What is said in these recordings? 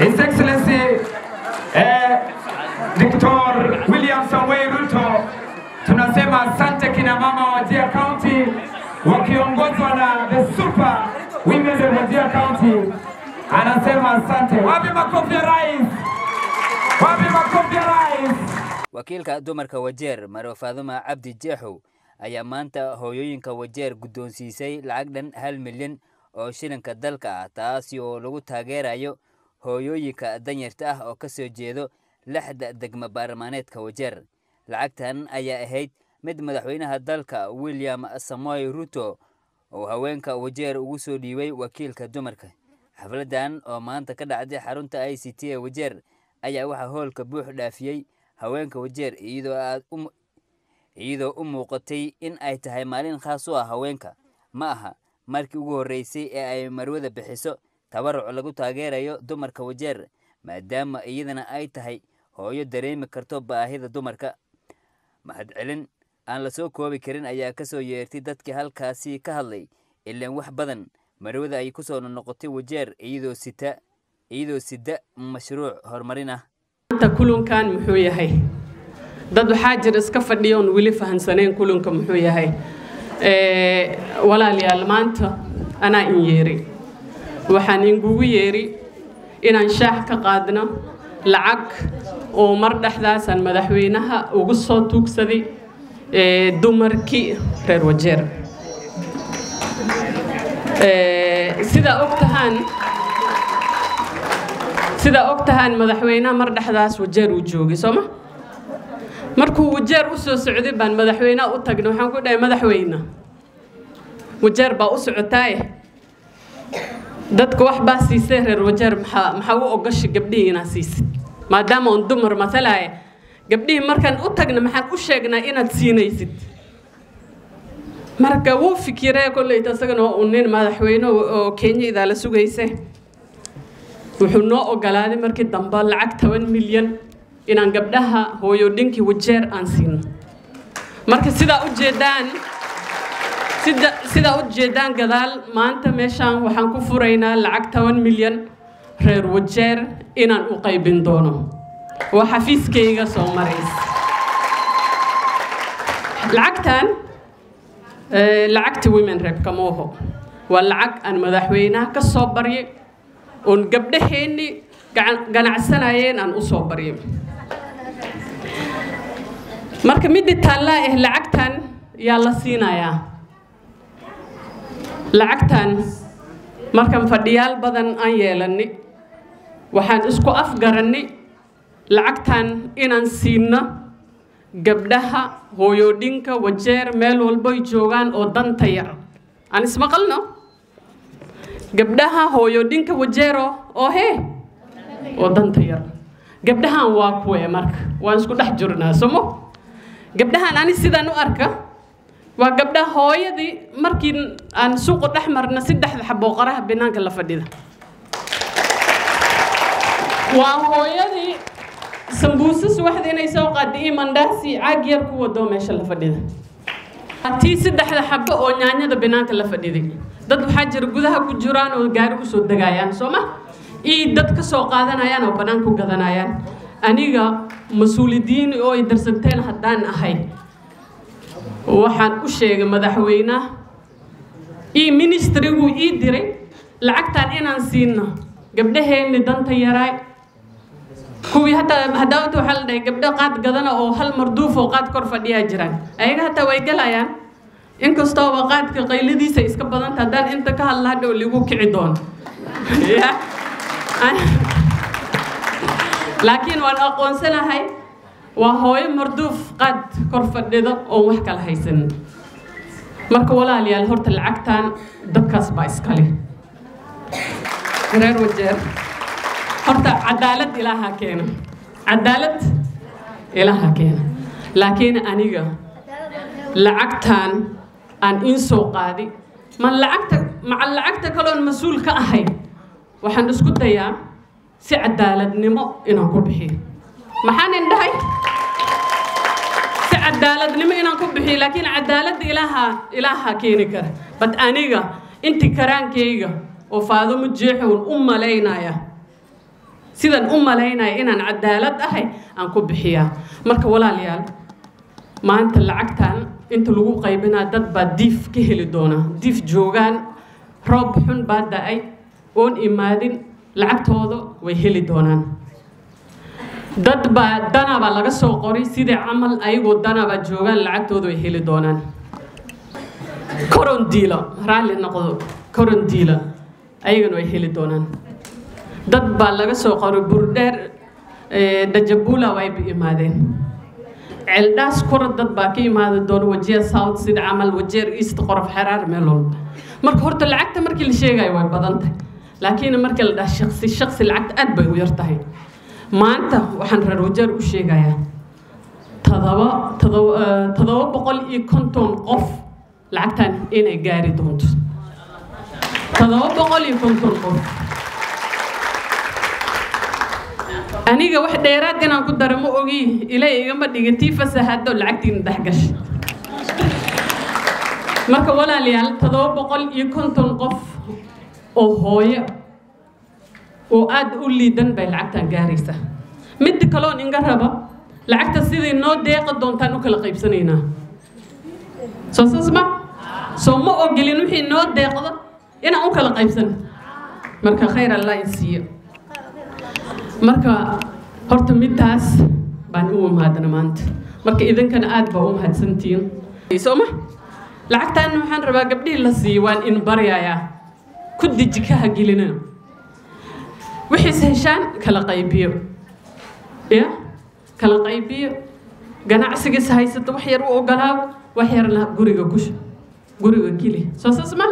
His Excellency Dr. William Samoei Ruto, tunasema asante kina mama wa Wajir County wakiongozwa na the super women of Wajir County. Anasema asante. Wapi makofi ya rais? Wapi makofi ya rais? Wakiilka dumarka Wajeer, Marwo Faaduma Cabdi Jeexow, ayaa maanta hooyooyinka Wajeer guddoonsiisay lacag dhan 1 milyan oo shilinka dalka ah, taasi oo lagu taageerayo hooyooyinka danyarta ah oo kasoo jeedo lixda degmo baarlamaaneedka Wajeer. Lacagtan ayaa ahayd mid madaxweynaha dalka William Samoei Ruto oo haweenka Wajeer ugu soo dhiibay wakiilka dumarka. Xafladan oo maanta ka dhacday xarunta ICT ee Wajeer ayaa waxaa hoolka buux dhaafiyey haweenka Wajeer, iyadoo u muuqatay in ay tahay maalin khaas u ah haweenka. Ma aha markii ugu horreysay ee ay marwada bixiso tabaruc lagu taageerayo dumarka Wajeer, maadaama iyadana ay tahay hooyo dareemi karto baahida dumarka. Mahadcelin aan la soo koobi karin ayaa kasoo yeertay dadkii halkaasi ka hadlay, ilaan wax badan marwada ay kusoo noqotay Wajeer iyadoo sida mashruuc horumarin ah. Maanta kulankan muxuu yahay? Dad waxaa jira iska fadhiya oon weli fahansaneyn kulanka muxuu yahay. Walaalayaal, maanta anaa in yeeri, waxaan ingugu yeeri inaan shaax ka qaadno lacag oo mar dhexdaasaan madaxweynaha ugu soo tuugsaday dumarkii reer Wajeer. Sidaa og tahaan, madaxweynaha mar dhexdaas Wajeer uu joogay, sooma? Markuu Wajeer u soo socday baan madaxweynaha u tagnay. Waxaan ku dhahay, "Madaxweyne, Wajeer baa u socotaaye, dadka wax baa siisay reer Wajeer, maxaa u ogashay gabdhihii inaad siisid, maadaama oon dumar matalaaye? Gabdhihii markaan u tagna maxaan u sheegnaa inaad siinaysid?" Marka wuu fikiree kolleyta, isagana waa uu nin madaxweyne oo Kenya idaala sugayse. Wuxuu noo ogolaaday markii dambe lacag 10 milyan inaan gabdhaha hooyooyinkii Wajeer aan siino. Marka sidaa u jeedaan gadaal, maanta meeshaan waxaan ku furaynaa lacag 10 milyan reer Wajeer inaan u qaybin doono oo xafiiskayga soo maraysa. Lacagtan lacagta women rep kamooho, waa lacag aan madaxweynaha ka soo baryay oon gabdhaheennii ganacsanayeen aan u soo baryay. Marka midda taallaa ah, lacagtan yaa la siinayaa? Lacagtan markaan fadhiyaal badan aan yeelani, waxaan isku afgarannay lacagtan inaan siino gabdhaha hooyooyinka Wajeer meel walboy joogaan oo danta yar. Aan ismaqalno, gabdhaha hooyooyinka Wajeero oo hee oo danta yar. Gabdhahan waa kuwee? Marka waan isku dhex jirnaa, somo? Gabdhahan ani sidaan u arka waa gabdhaha hooyadii markii aan suuqa dhex marna saddexda xaboo qaraha banaanka la fadhida, waa hooyadii sambuuse subaxdii inay soo qaada iyo mandaasi caag yar ku wado meesha la fadhida, tii saddexda xabo oo nyaanyada banaanka la fadhiday. Dad waxaa jira gudaha ku jiraan oo gaari kusoo degayaan, soo ma? Iyo dad ka soo qaadanayaan oo bannaan ku gadanayaan. Aniga mas-uulidiin oo ay darsanteen haddaan ahay, waxaan u sheegay madaxweynaha iyo ministriguu ii diray lacagtaan inaan siino gabdhaheenni danta yaraay, kuwii hataa haddaawta waxaa la dhahay gabdho qaad gadana oo hal marduuf oo qaad kor fadhiyaa jiraan. Ayaga hataa way galayaan, inkastooba qaadka qayladiisa iska badanta. Haddaan inta ka hadla, hadhow ligu kici doono. Ya, laakiin waan aqoonsanahay, waa hooyo marduuf qaad kor fadhido oon wax kala haysanin. Marka walaalayaal, horta lacagtan dadkaas baa iskale. Reer Wajeer, horta cadaalad Ilaaha keena, cadaalad Ilaaha keena, laakiin aniga lacagtan aan in soo qaadi ma lacagta maca lacagta kaloon mas-uul ka ahay, waxaan isku dayaa si cadaaladnimo inaan ku bixiyo. Maxaan indhahay? Si cadaaladnimo inaan ku bixiyo, laakiin cadaaladda Ilaaha keeni kara. But aniga inti karaankayga oo Faadumo Jeexown u malaynaya. Sidan u malaynaya inaan cadaalad ahay aan ku bixiyaa. Marka walaalayaal, maanta lacagtan inta lagu qaybinaa dad baa diif ka heli doona. Diif joogaan, roob xun baa da'ay, oon imaadin, lacagtooda way heli doonaan. Dad baa danaba laga soo qoray sidii camal ayagoo danaba joogaan, lacagtooda way heli doonaan. Korondiilo, raalli noqdo, korondiilo ayagana way heli doonaan. Dad baa laga soo qoray Burdheer, Dajabula wayba imaadeen. Ceeldhaas kora dad baa ka imaadi doona, Wajeer South sida camal, Wajeer East, Qorof Xeraar, meel walba. Marka horta lacagta markii la sheegayo way badan tahay, laakiin markii la dhaha shaqsi shaqsi lacagta aad bay u yar tahay. Maanta waxaan reer Wajeer u sheegayaa 750 qof lacagtan inay gaari doonto. 750 qof. Aniga wax dheeraad inaan ku daro ma ogi, ilaahay igama dhigin tii fasahaado lacagtiina dhex gashay. Marka walaalayaal, 750 qof oo hooyo oo aad u liidan bay lacagtan gaaraysaa. Midda kaloon inga raba, lacagta sidii noo deeqa doontaan u kala qaybsanaynaa. Soo saas ma? Soo ma ogolin wixii noo deeqdo inaan u kala qaybsano. Marka khayr Allah in siiyo. Marka horta midtaas baan u mahadnaa maanta. Marka idinkana aad baa u mahadsantihiin. Soo ma? Lacagtan waxaan rabaa gabdhihii la siiyo waan in baryayaa. Ku deji ka gelina. Wixiis heshaan kala qaybiyo. Ya? Kala qaybiyo. Ganacsigiisa haysato wax yar u ogolaaw, wax yarna guriga ku guriga geli. Soo saas ma?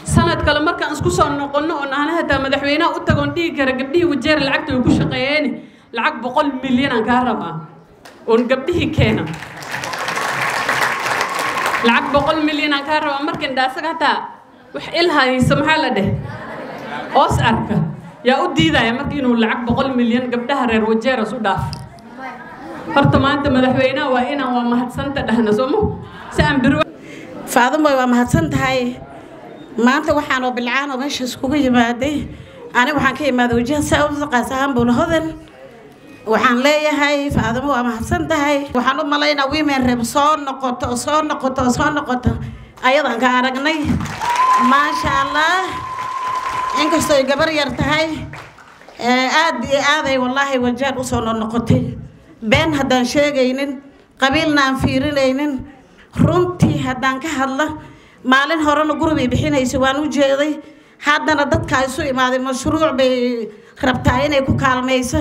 Sanad kale markaan isku soo noqonno oo aan hataa madaxweynaha u tagoon dhihi kara gabdhihii Wajeer lacagta way ku shaqeeyeen, lacag 100 milyan aan kaa rabaa oon gabdhihii keena. Lacag 100 milyan aan kaa rabaa markaan dhaasaga hataa wax il hayso maxaa la dheh oos arka yaa u diidaya marka inuu lacag 100 milyan gabdhaha reer Wajeer u dhaaf. Horta maanta madaxweynaha waa inaan waa mahadsanta dhahna, soo ma si aan biro. Faadumo, waa mahadsan tahay. Maanta waxaan oo bilcaan oo meesha iskugu yimaaday, aniga waxaan ka imaaday Wajaha South, qaas ahaan Buulahodan. Waxaan leeyahay Faadumo, waa mahadsan tahay. Waxaan u malaynaa women rep soo noqoto oo soo noqoto oo soo noqoto ayadaan ka aragnay, maasha Allah. Inkastoo ay gabar yar tahay, aad iyo aaday wallaahi Wajeer usoo noqotay. Been haddaan sheegaynin, qabiilna aan fiirinaynin, runtii haddaan ka hadla, maalin horena guribay bixinaysa waan u jeeday. Haddana dadka isu imaaday mashruuc bay rabtaa inay ku kaalmayso.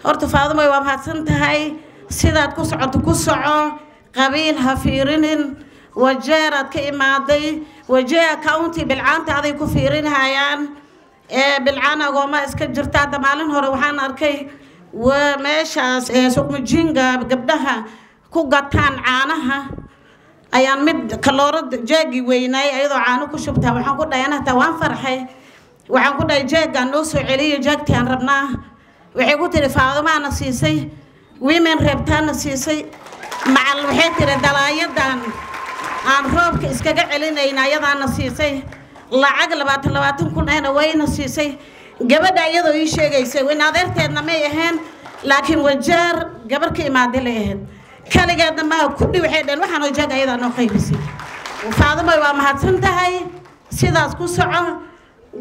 Horta Faadumoy, waa mahadsan tahay. Sidaad ku socoto ku soco, qabiil ha fiirinin. Wajeeraad ka imaaday, Wajeer County bilcaanta aday ku fiirinayaan. Bilcaan agooma iska jirta. Hadda maalin hore waxaan arkay meeshaas Suqmujinga gabdhaha ku gataan caanaha ayaan mid kaloorada jeegi weynaay ayadoo caano ku shubtaa. Waxaan ku dhahay, hataa waan farxay, waxaan ku dhahay, jeegaan noo soo celiyo, jeegtii aan rabnaa. Waxay ku tiri, Faadumaana siisay, women reptaana siisay macal. Waxay tiri, dalaayadan aan roobka iskaga celinayna ayadaana siisay. Lacag 20-20 kun ahna wayna siisay. Gabadha iyadoo ii sheegaysay in adeerteedna may ahayn, laakiin Wajeer gabar ka imaaday la ahayd, kaligeedna maaha kudhi. Waxay dhaheen, waxaanoo jeeg ayadaa noo qaybisay. Faadumoy, waa mahadsan tahay. Sidaas ku soco,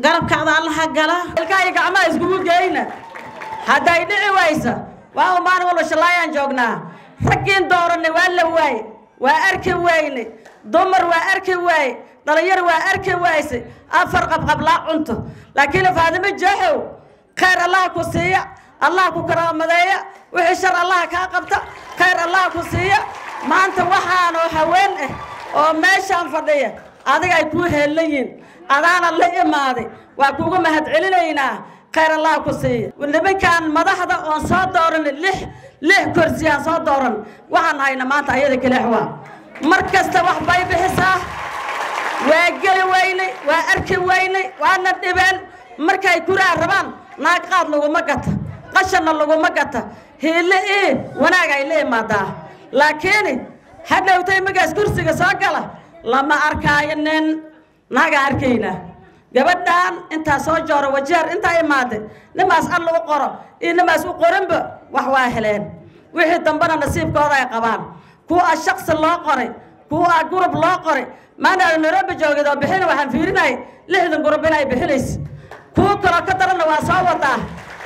garabkaada Allaha gala. Ilkaha iyo gacmaha iskugu geyna hadday dhici waysa, waa maalin walba shallaayaan joognaa. Raggiin dooranay waa la waaye, waa arki weyne. Dumar waa arki waaye, dhalinyar waa arki wayse, afar qabqablaa cunto. Laakiin Faadimo Jeexow, khayr Allah ku siiya, Allah ku karaamadeeya, wixii shar Allah kaa qabta, khayr Allah ku siiya. Maanta waxaanoo haween ah oo meeshaan fadhiya adiga ay kuu heellan yihiin, adaana la imaaday, waa kuugu mahad celinaynaa. Khayr Allah ku siiya. Nimankaan madaxda oon soo dooranay, lix kursi aan soo dooran, waxaan hayna maanta ayada kaleex. Waa mar kasta wax bay bixisaa. Waa geli weynay, waa arki weynay, waana dhibeen. Markay kuraa rabaan, naag qaad laguma gata, qashanna laguma gata. Hiile ii wanaag ay la imaadaa, laakiin hadhowtay markaas kursiga soo gala lama arkaayo nin naagaa arkaynaa. Gabadhan intaa soo jooro Wajeer intaa imaaday, nimaas alla u qoro iyo nimaas u qorinba wax waa heleen. Wixii dambena nasiibkooda ay qabaan. Kuwa shakhsi loo qoray, kuwa gurub loo qoray, maana Nairobi joogid oo bixin waxaan fiirinay 60 gurub inay bixinayso. Kuwa kaloo ka daranna waa soo wadaa,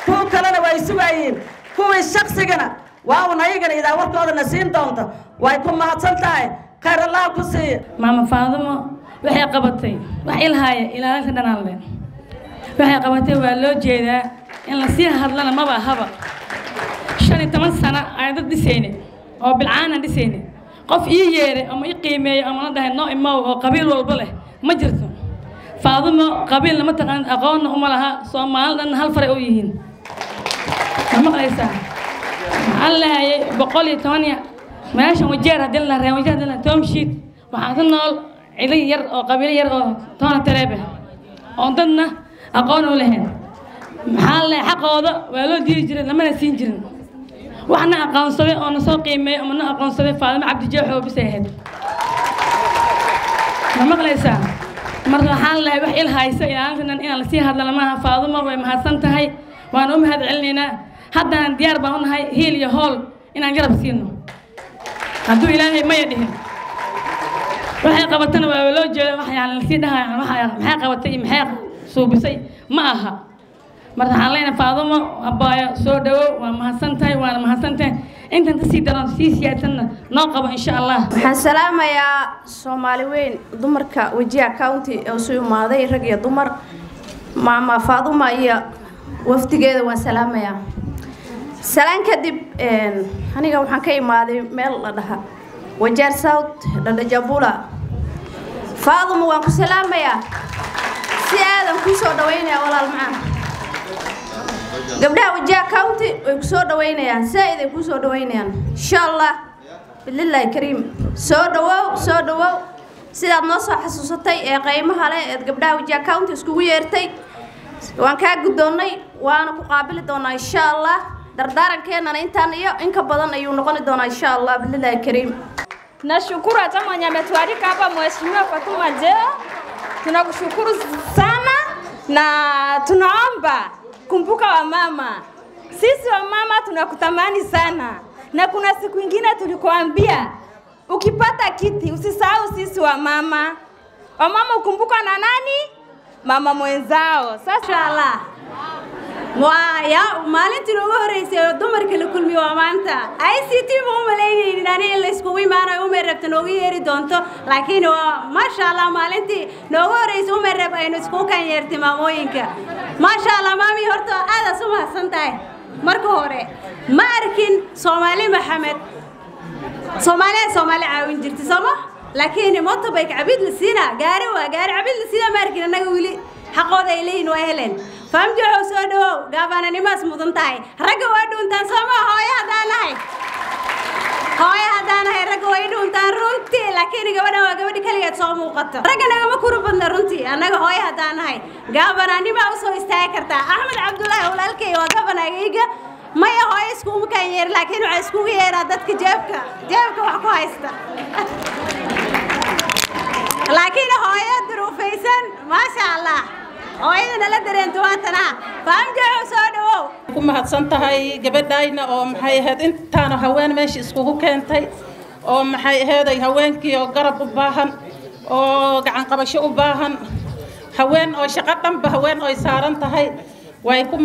kuwa kalena way sugayiin. Kuwii shaqsigana waa un ayagana idaa warkoodana siin doonta. Way ku mahadsan tahay, khayr Allah ku siiya. Maama Faadumo waxay qabatay wax ilhaaya ilaalinta dhanaan leh. Waxay qabatay waa loo jeedaa, in la sii hadlana maba ahaba. 15 sano ayaan dad dhisayne oo bilcaanaan dhisayne. Qof ii yeeray ama ii qiimeeyey ama la dhahay noo imow oo qabiil walba leh ma jirto. Faadumo qabiilna ma taqaan, aqoonna uma laha. Soomaali dhanna hal faray u yihiin, ma maqlaysaa? Maxaan lahayay 110 meeshan Wajeer haddii la reer Wajeer haddii la toomshiid waxaa ku nool cilo yar oo qabiilo yar oo toona tareebe oo dadna aqoon u lahayn. Maxaa la xaqooda waa loo diidi jiray, lamana siin jirin. Waxna aqoonsaday oo na soo qiimeeyey ama na aqoonsaday Faadimo Cabdi Jeexo bisay ahayd, ma maqlaysaa? Marka waxaan lahay wax il haysa ilaalintan inaan lasii hadlana maaha. Faadimo way mahadsan tahay, waana u mahad celinaynaa. Haddana diyaar baan u nahay hiil iyo hool inaan garab siino hadduu Ilaahay maya dhihin. Waxay qabatana waa loo jeeda. Wax yani lasii dhahay maxay qabatay iyo maxay suubisay ma aha. Marka waxaan leenahay Faadumo abaayo soo dhawow, waa mahadsan tahay, waana mahadsan tahay. Intan kasii daran sii siyaadsanna noo qabo insha Allah. Waxaan salaamayaa Soomaali weyn, dumarka Wajir County oo soo imaaday, rag iyo dumar. Maama Faaduma iyo wafdigeeda waan salaamayaa. Salaan kadib, aniga waxaan ka imaaday meel la dhaha Wajeer South, Dhadhajabula. Faaduma waan ku salaamayaa, si aadan kuu soo dhaweynaya walaal macaan. Gabdhaha Wajir County way ku soo dhaweynayaan, saaid ay kuu soo dhaweynayaan insha Allah bilillaahi kariim. Soo dhawow, soo dhawow. Sidaad noo soo xasuusatay ee qiimaha leh eed gabdhaha Wajir County iskugu yeertay waan kaa guddoonnay, waana ku qaabili doonaa insha Allah. Dardaarankeennana intaan iyo in ka badan ayuu noqoni doonaa insha Allah bilillaahi kariim. Nashukuru hata mwenye ametualika hapa, Mheshimiwa Fatuma Jeo, tunakushukuru sana na tunaomba kumbuka wamama. Sisi wamama tunakutamani sana, na kuna siku ingine tulikuambia ukipata kiti usisahau sisi wamama. Wamama ukumbuka na nani? Mama mwenzao. Sasa Allah waa maalintii ugu horeysay oo dumarka la kulmiyo waa maanta. ICT ma u malaynaynin ani in la iskugu imaanayo Umar Rabta noogu yeeri doonto, laakiin waa maasha Allah maalintii noogu horeysay Umar Rab aynu iskugu kan yeertay maamooyinka. Maasha Allah maami, horta aad u mahadsan tahay. Marka hore ma arkin Soomaali Maxamed, Soomaaliya Soomaali caawin jirtay sooma, laakiin motorbike cabid la siinaa, gaari waa gaari cabid la siinaa ma arkin annaga weli. Xaqooda ay leeyihin waa heleen. Fahamjoxow soo dhawow, gaabaananimaas mudan tahay. Ragga waa dhuuntaan sooma? Hooyo haddaan nahay, hooyo haddaan nahay, ragga way dhuuntaan runtii, laakiin gabadhan waa gabadhi kaligeed soo muuqato. Ragga nagama kuru badna runtii. Annaga hooyo haddaan nahay gaabanaanimaa usoo istaagi kartaa. Axmed Cabdullaahi walaalkay waa gabanagayga. Maya hooyo iskuma kaan yeer, laakiin waxaa iskugu yeeraa dadka jeebka wax ku haysta, laakiin hooyo duruufaysan maasha Allah hooyada nala dareento waatana. Fahamjoxow soo dhawow. Ku mahadsan tahay gabadhayna oo maxay ahayd intaana haween meesha iskugu keentay oo maxay ahayd ay haweenkii oo garab u baahan oo gacan qabasho u baahan, haween oo shaqo dhanba haween oo ay saaran tahay way ku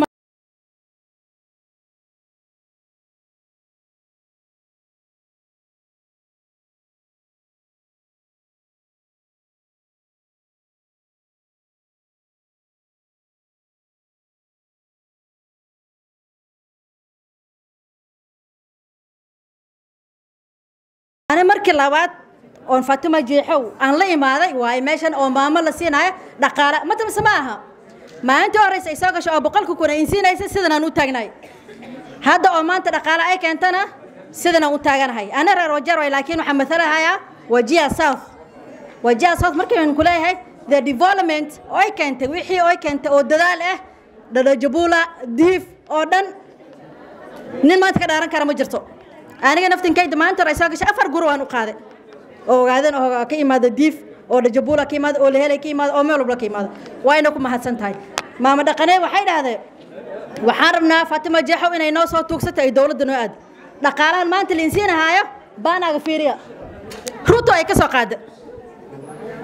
Ani markii labaad oon Fatima Jeexow aan la imaaday waaye meeshan oo maamo la siinayo dhaqaale ma tamse ma aha. Maalintii horeysa ay soo gasho oo 100,000 in siinaysa sidan aan u taagnay. Hadda oo maanta dhaqaale ay keentana sidan aan u taaganahay. Ana reer Wajeer waay, laakiin waxaan matalahayaa Wajir South. Wajir South markii ku leeyahay the development oo ay keentay, wixii oo ay keentay oo dadaal ah Dhadhajabula Diif oo dhan nin maanta ka dhaaran kara ma jirto. Aniga naftinkayda maanta hore ay soo gashay 4 guri waan u qaaday oo ogaadeen oo ka imaada Diif Oo Dhajabuula ka imaada, oo Lehelay ka imaada, oo meel walba ka imaada. Wayna ku mahadsan tahay. Maama dhaqanee waxay dhahdeen waxaan rabnaa Fatima Jeexow inay noo soo tuugsato ay dowladda noo aado. Dhaqaalahan maanta la insiinahaayo baanaaga fiiriya. Ruto ay ka soo qaada.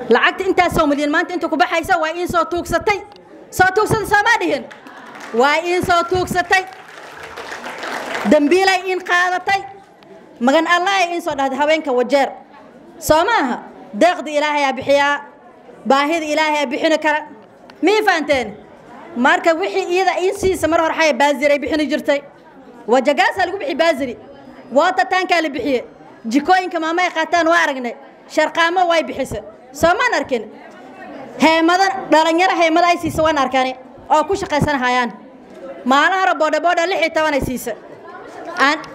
Lacagta intaasoo milyan maanta inta ku baxaysa waa in soo tuugsatay. Soo tuugsatay sooma dhihin. Waa in soo tuugsatay. Dambiilay in qaadatay. Magan Allah ay in soo dhahday haweenka Wajeer. Soo maaha deeqda Ilaahay aa bixiyaa, baahida Ilaahay aa bixin kara. Mii fahanteen? Marka wixii iyada in siisa mar hore xay baazir ay bixin jirtay. Wajagaasa lagu bixi baaziri. Waata taanka la bixiye. Jikooyinka maama ay qaataan waa aragnay. Sharqaamo way bixisay. Soomaan arkin. Heemada dhalinyaro heemada ay siisa waan arkane oo ku shaqaysanayaan. Maalin hore boda boda 16 ay siisa.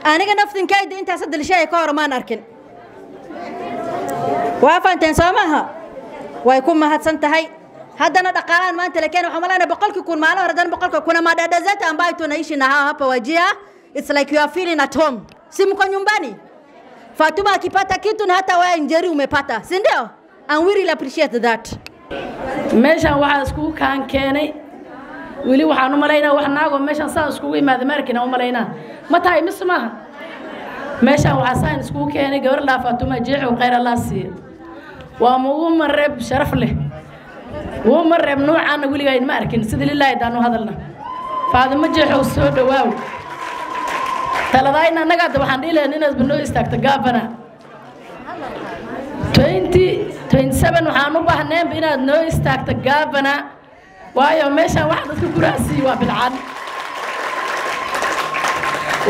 Aniga naftinkayda intaas hadda ka hor maan arkin. Waa fahanteen soo maaha? Way ku mahadsan tahay. Haddana dhaqaalahan maanta la keenay waxaan malaynaa 100,000 maalin hore dan 100,000 madada zetu ambayo tunaishi na hawa hapa Wajir. It's like you are feeling at home. Si mko nyumbani? Fatuma akipata kitu na hata wewe Njeri umepata, si ndio? And we really appreciate that. Meeshan waxaa iskugu kaan keenay weli waxaan u malaynaa wax naago meeshan saa iskugu imaada markina u malaynaa ma tahay mise maaha. Meeshan waxaa saan iskugu keenay gabar la Fatuma Jeexow khayr Allah siiyo. Waa ugu mareeb sharaf leh. Wuu mareeb noocan weligaa ma arkin sida ilaahay daanu hadalna. Fatima Jeexow soo dhawaaw. Taladayna anaga hadda waxaan dhihi lahayn inaad banoo istaagto gaabana. 2027 waxaan u baahneenba inaad noo istaagto gaabana. Waayo meeshaan waxa dadka kuraha siiyo waa bilcaan.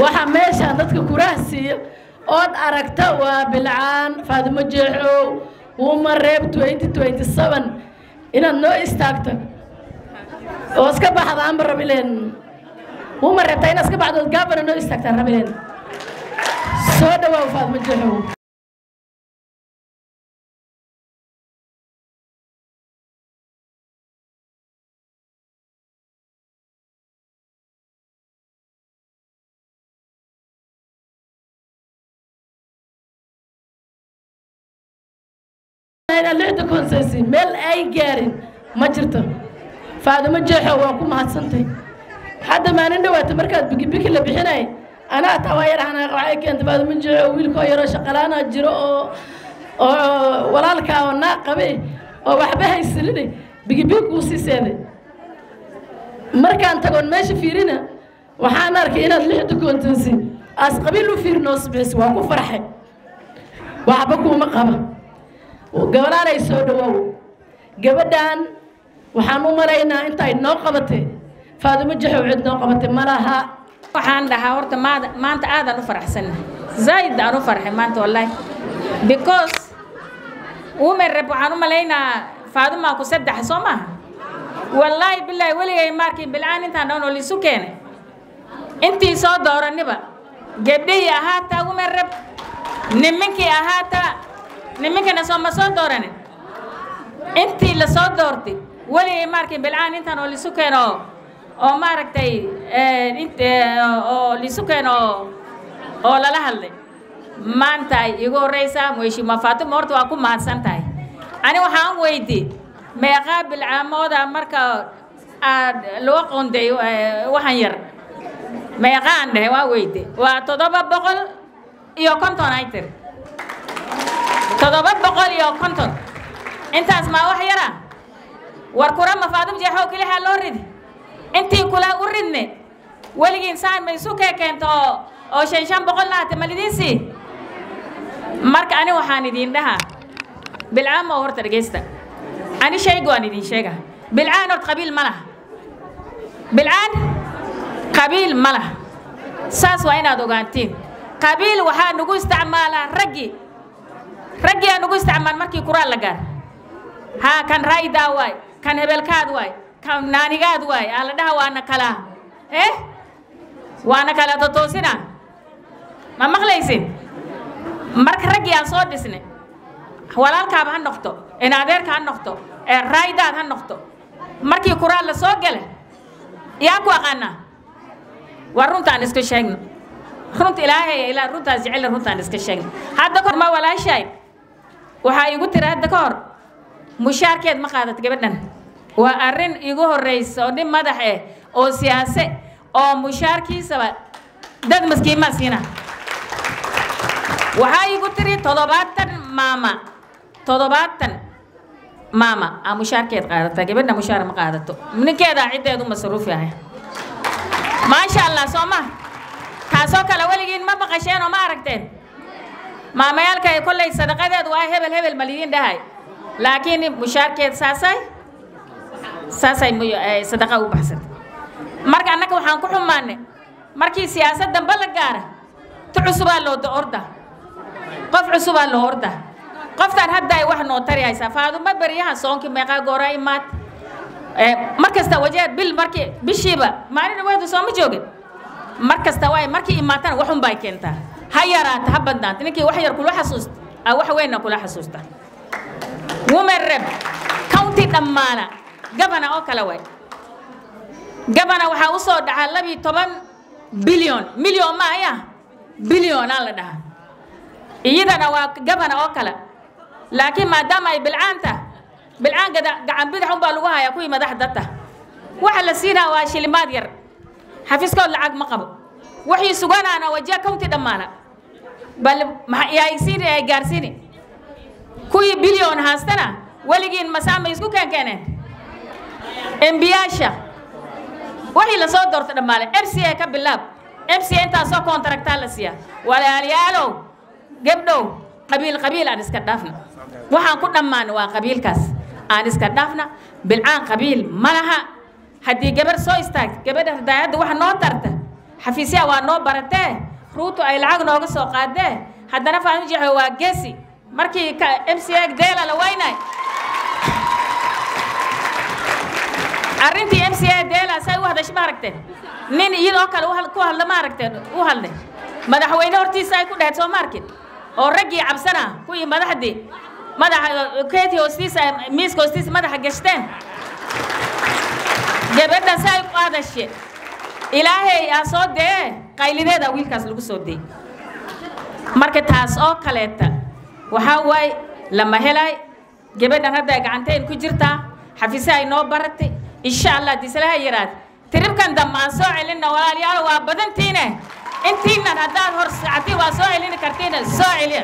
Waxa meeshaan dadka kuraha siiyo ood aragta waa bilcaan. Fatima Jeexow wuu mareeb 2027 inaad noo istaagto oo iska baxda aanba rabileen. Wuu mareebtaa inaad iska baxdo ood gaabana noo istaagtaan rabileen. Soo dhawaaw Fatima Jeexow. Lixda konsesi meel ay gaarin ma jirto. Fatima Jeexow waa ku mahadsantay. Hadda maalin dhawaata markaad bikibiki la bixinay anaa taa waa yar xanaaq waxay keentay Fatima Jeexow wiilkoo yaroo shaqalaana jiro oo walaalkaa oo naa qabay oo waxba haysanin bikibiki kuu sii seeday. Markaan tagoon meesha fiirina waxaan arkay inaad lixda konsesi as qabiil u fiirnoo sibixis waa ku farxay. Waxba kuuma qaba. Gabadhaan ay soo dhawaaw. Gabadhaan waxaan u malaynaa inta ay noo qabatay Fatima Jeexow cid noo qabatay ma laha. Waxaan dhahaa horta maanta aad aan u faraxsanahay. Zaid aan u farxay maanta wallahi. Because women rep waxaan u malaynaa Fatima ku saddex soo maaha. Wallahi billahi weligay markii bilcaan intaan dhan oo liisu keenay. Intii soo dooraniba gabdhihii ahaataa women rep nimankii ahaataa nimankana soo ma soo dooranin. Intii la soo doortay weligay markii bilcaan intaan oo liisu keeno oo maaragtay oo liisu keeno oo lala hadlay. Maanta ay igu horeysaa Mheshimiwa Fatima horta waa ku mahadsan tahay. Ani waxaan weydiiyey meeqaa bilcaamooda marka aad loo qoondeeyo waxaan yar meeqaan dhahay waa weydiiyey waa 750 ay tiri. 750 intaas ma wax yara war kura ma Fatima Jeexow kaliya loo ridi intii kula u ridne weligiin saan ma isu keento oo 500 lahaatay ma lidiin sii. Marka ani waxaan idiin dhahaa bilcaan ma horta dhegeysta. Ani shaygu waan idiin sheegaa bilcaan horta qabiil ma laha. Bilcaan qabiil ma laha. Saas waa inaad ogaantiin. Qabiil waxaa nagu isticmaalaa raggii. Raggii aa nagu isticmaal markii kuraa la gaar. Haa kan raaydaa waay, kan hebelkaad waay, kan naanigaad waay, aa la dhaha waana kala waana kala totoosina. Ma maqlaysin? Marka raggii aan soo dhisnay walaalkaaba ha noqto, in adeerka ha noqto, ee raaydaad ha noqto. Markii kuraa la soo gala yaa ku aqaanaa? Waa runtaan iska sheegno. Runta Ilaahay ilaa runtaas jecel runtaan iska sheegno. Hadda ma walaashay waxaa igu tiri hadda ka hor Mushaarkeed ma qaadato gabadhan. Waa arrin igu horreysa oo nin madax oo siyaase oo mushaarkiisaba dad maskiimaa siina. Waxaa igu tiri 70 maama, 70 maama aa mushaarkeed qaadata. Gabadha mushaar ma qaadato, ninkeedaa ciddeedu masruuf yahay. Maasha Allah, soo ma taasoo kale weligiin ma maqasheen oo ma aragteen? Maamayaalka kolley sadaqadeedu waa hebel hebel malidiin dhahay, laakiin mushaarkeed saasay sadaqa u baxsatay. Marka annaga waxaan ku xumaanay markii siyaasad dambe la gaara, tu cusubaa loo orda, qof cusubaa loo orda. Qoftaan hadda ay wax noo tari haysaa Faadumo. Beryahan soonkii meeqaa gooraa imaad mar kasta Wajeer bil markii bishiiba maalin dhaweedu sooma joogin. Mar kasta waay markii imaatana waxun bay keentaa, ha yaraata ha badnaata. Ninkii wax yar kula xasuusta a wax weynna kula xasuusta. Women rep county dhammaana gabana oo kale waay. Gabana waxaa usoo dhacaa 12 billion, milyon ma aya, billion-aa la dhahaa. Iyadana waa gabana oo kale, laakiin maadaama ay bilcaanta bilcaan gacan bidax unbaa lagu hayaa kuwii madaxdata. Waxa la siinaa waa shilimaad yar, xafiiskood lacag ma qabo. Waxii suganaana Wajir County dhammaana bal yaa siini ay gaarsiini. Kuwii billion haastana weligiin masaama isku keenkeeneen. MP-yaasha wixii lasoo doorta dhammaale, MCA ka bilaab, MCA intaasoo contract-aa la siiyaa. Walaalayaalow, gabdhow, qabiil qabiil aan iska dhaafna. Waxaan ku dhammaana waa qabiilkaas, aan iska dhaafna. Bilcaan qabiil ma laha. Haddii gabar soo istaagta, gabadha hidaayadda wax noo tarta, xafiisyaha waa noo baratee, Ruuto ay lacag nooga soo qaadee. Haddana Faadimo Jeexo waa geesi. Markii MCA deela la waynay, arrintii MCA deela say u hadashay ma aragteen? Nin iyadoo kale ku hadla ma aragteen? U hadlay madaxweyne hortiisa ay ku dhahayd, soo ma arkin? Oo raggii cabsana, kuwii madaxdii madaxa keeti hoostiisa, miiska hoostiisa madaxa gashteen. Gabadha si ay ku hadashe, Ilaahay aa soo dee qaylideeda wiilkaas lagu soo deyey. Marka taas oo kaleeta waxaa waaye lama helay. Gabadhan hadda ay gacanteen ku jirtaa, xafiise ay noo baratay. Insha Allah dislaha yiraad tiribkan dambe aan soo celinna. Walaalayaal, waa badantiine, intiinan haddaad hor sacati waa soo celini kartiina, soo celiya.